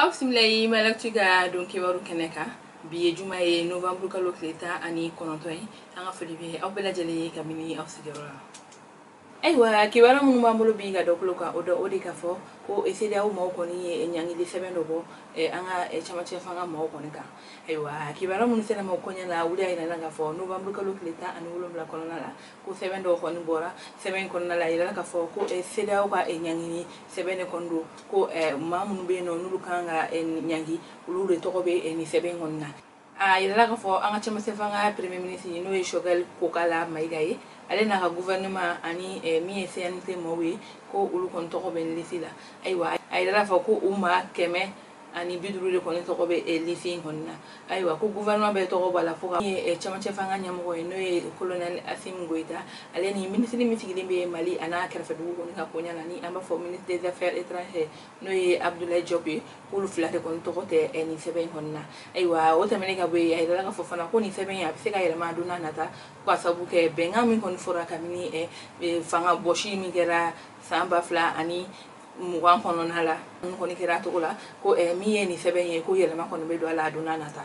Aw bisimila ye Mali Actu ka don kibaru kɛnɛ kan. Bi ye juma ye, novembre kalo tile 19 ye. An ka foli bɛ aw bɛɛ lajɛlen ye kabini aw sigiyɔrɔ la. Ayiwa, kibaruya minnu b'an bolo bi ka dɔ tulo kan, o dɔ o de ka fɔ ko CEDEAO maaw kɔni ye ɲangili sɛbɛn dɔ bɔ an ka camancɛ fanga maaw kɔni kan. Ayiwa, kibaruya minnu sera ma kɔɲɛ la, wuli y'a yira k'a fɔ novembre kalo tile 17 kɔnɔna la, ko sɛbɛn dɔw kɔni bɔra. Sɛbɛn kɔnɔna la, a yirala k'a fɔ ko CEDEAO ka ɲangini sɛbɛn de kɔni don, ko maa minnu bɛ yen nɔ, n'olu kan ka ɲangi, olu de tɔgɔ bɛ nin sɛbɛn kɔni na. A yirala k'a fɔ an ka cɛmancɛ fanga premier ministre, n'o ye Choguel Kokalla Maïga ye, ale n'a ka gouvernement ani min ye CNT maaw ye, ko olu kɔni tɔgɔ bɛ liste la. Ayiwa, a yirala k'a fɔ ko u maa 150 de kɔni tɔgɔ bɛ liste in kɔni na. Ayiwa, ko gouvernement bɛɛ tɔgɔ b'a la, fo ka ye cɛmancɛ fanga ɲɛmɔgɔ ye, n'o ye colonel Assimi Goïta, ale ni ministre min sigilen bɛ Mali a n'a kɛrɛfɛ dugu kɔni ka koɲɛ la, ni an b'a fɔ ministre des Affaires étrangères, n'o ye Abdoulaye Diop ye, k'olu fila de kɔni tɔgɔ tɛ nin sɛbɛn in kɔni na. Ayiwa, o tɛmɛnen ka bɔ yen, a yirala k'a fɔ fana ko nin sɛbɛn in, a bɛ se ka yɛlɛma don n'a nata, ko ka sababu kɛ bɛnkan min kɔni fɔra kabini fanga bɔsi min kɛra san 2020 kɔnɔna la, min kɔni kɛra a cogo la, ko min ye nin sɛbɛn ye, ko yɛlɛma kɔni bɛ don a la don n'a nata.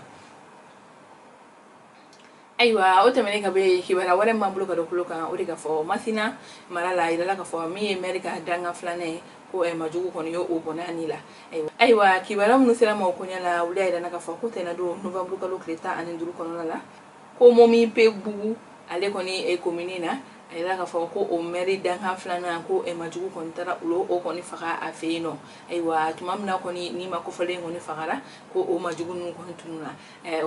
Ayiwa, o tɛmɛnen ka bɔ yen, kibaruya wɛrɛ min b'an bolo ka don tulo kan, o de ka fɔ Masina mara la, a yirala k'a fɔ min ye maire ka dankan filanan ye, ko majugu kɔni ye o bɔnɛ a ni la. Ayiwa, kibaruya minnu sera ma o koɲɛ la, olu y'a yira k'a fɔ ko tɛnɛn don novembre kalo tile 15 kɔnɔna la, ko Momi Bugu, ale kɔni commune na, a yira k'a fɔ ko o maire dankan filanan, ko majugu kɔni taara olu o kɔni faga a fɛ yen nɔ. Ayiwa, tuma min na kɔni ni ma kofɔlen kɔni fagara, ko o majugu ninnu kɔni tununna.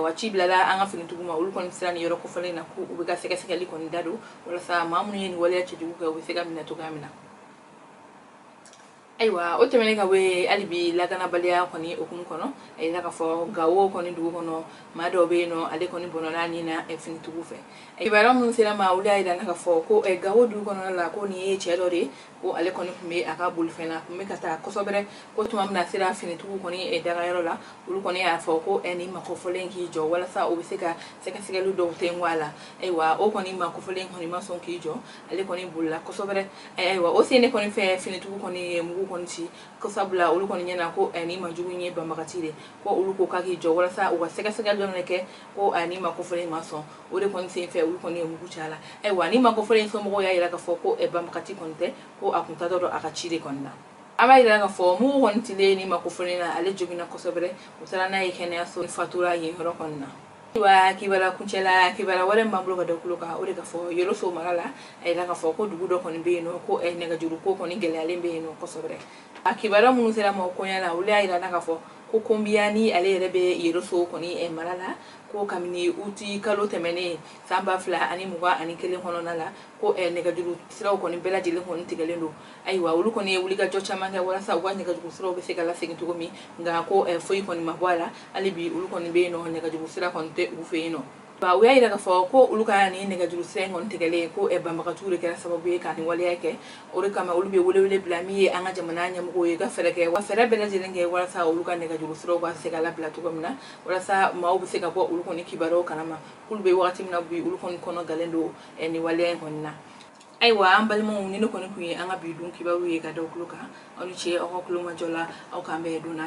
Wa ci bilala an ka finitigiw ma, olu kɔni sera nin yɔrɔ kofɔlen na, ko u bɛ ka sɛgɛsɛgɛli kɔni da don walasa maa minnu ye nin waleya cɛjugu kɛ, u bɛ se ka minɛ cogoya min na. Ayiwa, o tɛmɛnen ka bɔ yen, hali bi lakanabaliya kɔni hukumu kɔnɔ, a yira k'a fɔ Gawo kɔni dugu kɔnɔ, maa dɔw bɛ yen nɔ, ale kɔni bɔnɔna nin na finitigiw fɛ. Kibaruya minnu sera ma, olu y'a yira k'a fɔ ko Gawo dugu kɔnɔna la, ko nin ye cɛ dɔ de ye, ko ale kɔni tun bɛ a ka bolifɛn na, tun bɛ ka taa kosɛbɛ, ko tuma min na sera finitigiw kɔni dagayɔrɔ la, olu kɔni y'a fɔ ko nin makofɔlen k'i jɔ walasa u bɛ se ka sɛgɛsɛgɛli dɔw tɛnku a la. Ayiwa, o kɔni makofɔlen kɔni ma sɔn k'i jɔ, ale kɔni bolila kosɛbɛ. Ayiwa, o sen de kɔni fɛ, finitigiw kɔni ye mugu kɔni ci, ko sabula olu kɔni ɲɛna ko nin majugu ye banbagaci de, ko olu ko k'a k'i jɔ walasa u ka sɛgɛsɛgɛli dɔ de kɛ, ko nin makofɔlen ma sɔn. O de kɔni sen fɛ, olu kɔni ye mugu ci a la. Ayiwa, ni makofɔlen somɔgɔw y'a yira k'a fɔ ko banbagaci kɔni tɛ, ko a kun taatɔ don a ka ci de kɔni na. An b'a yira k'a fɔ mugu kɔni cilen ni makofɔlen na, ale joginna kosɛbɛ, u taara n'a ye kɛnɛyaso, fatura yen yɔrɔ kɔni na. Ayiwa, kibaruya kuncɛla, kibaruya wɛrɛ min b'an bolo ka da tulo kan, o de ka fɔ Yoroso mara la, a yira k'a fɔ ko dugu dɔ kɔni bɛ yen nɔ, ko nɛgɛjuru ko kɔni gɛlɛyalen bɛ yen nɔ kosɛbɛ. A kibaruya minnu sera ma o koɲɛ la, olu y'a yira k'a fɔ ko Konbiya ni ale yɛrɛ bɛ Yoroso kɔni mara la, ko kabini uti kalo tɛmɛnen san 2021 kɔnɔna la, ko nɛgɛjuru siraw kɔni bɛɛ lajɛlen kɔni tigɛlen don. Ayiwa, olu kɔni ye wulikajɔ caman kɛ walasa u ka nɛgɛjuru siraw bɛ se ka lasegin cogo min, nka ko foyi kɔni ma bɔ a la. Hali bi olu kɔni bɛ yen nɔ, nɛgɛjuru sira kɔni tɛ u fɛ yen nɔ. U y'a yira k'a fɔ ko olu ka nin nɛgɛjuru sira in kɔni tigɛlen, ko banbagatiw de kɛra sababu ye ka nin waleya kɛ. O de kama, olu bɛ welewele bila min ye an ka jamana ɲɛmɔgɔw ye, ka fɛɛrɛ kɛ, wa fɛɛrɛ bɛɛ lajɛlen kɛ walasa olu ka nɛgɛjuru siraw ka se ka labila cogo min na, walasa maaw bɛ se ka bɔ olu kɔni kibaruyaw kalama, k'olu bɛ wagati min na bi, olu kɔni kɔnɔ galen don nin waleya in kɔni na. Ayiwa, an balimaw, ni ne kɔni tun ye an ka bi don kibaru ye ka da tulo kan. Aw ni ce aw ka tulomajɔ la. Aw k'an bɛn don na.